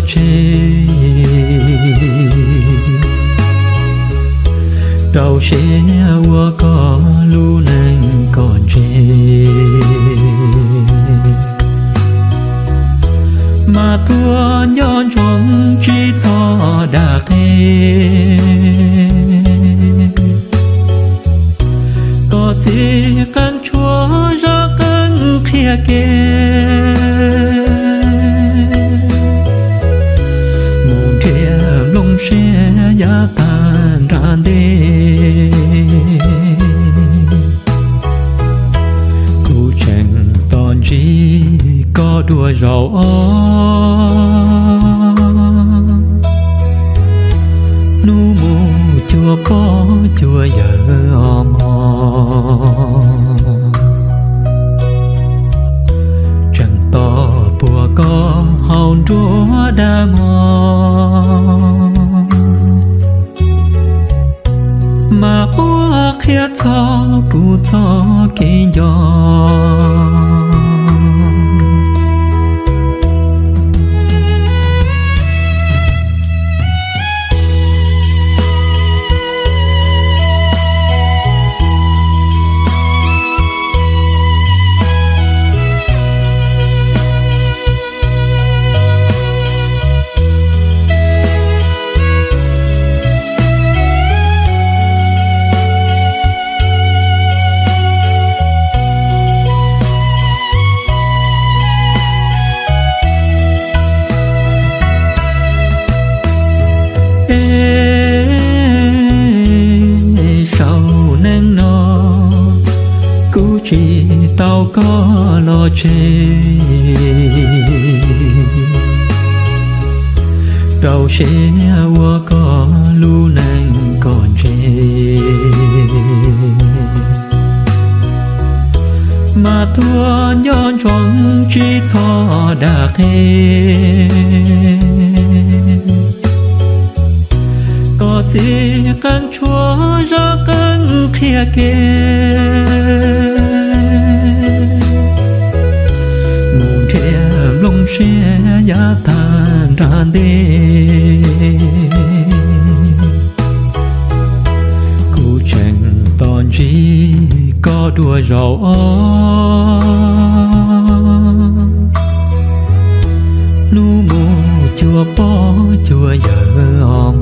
tseg, rau siab ua koj lub neej kom ntseg. Mas tuaj nco ntsoov tsis txhob dag qhia, koj txiv qeej tshuaj zaj qeej qhia kev, mus nrhiav nplooj siab yav tag nrag ntej. Kuv tseem tos ntsib koj dua zaum ob, hnub mus cuag pog cuag yawg os mog. Tseem tos puag koj hauv nruab dag mog, mas quaj qhia txog kuv txoj kev nco. Es saum neej no kuv tsis tau koj los tseg, rau siab ua koj lub neej kom ntseg. Mas tuaj nco ntsoov tsis txhob dag qhia, koj txiv qeej tshuaj zaj qeej qhia kev, mus nrhiav nplooj siab yav tag nrag ntej. Kuv tseem tos ntsib koj dua zaum ob, hnub mus cuag pog cuag yawg os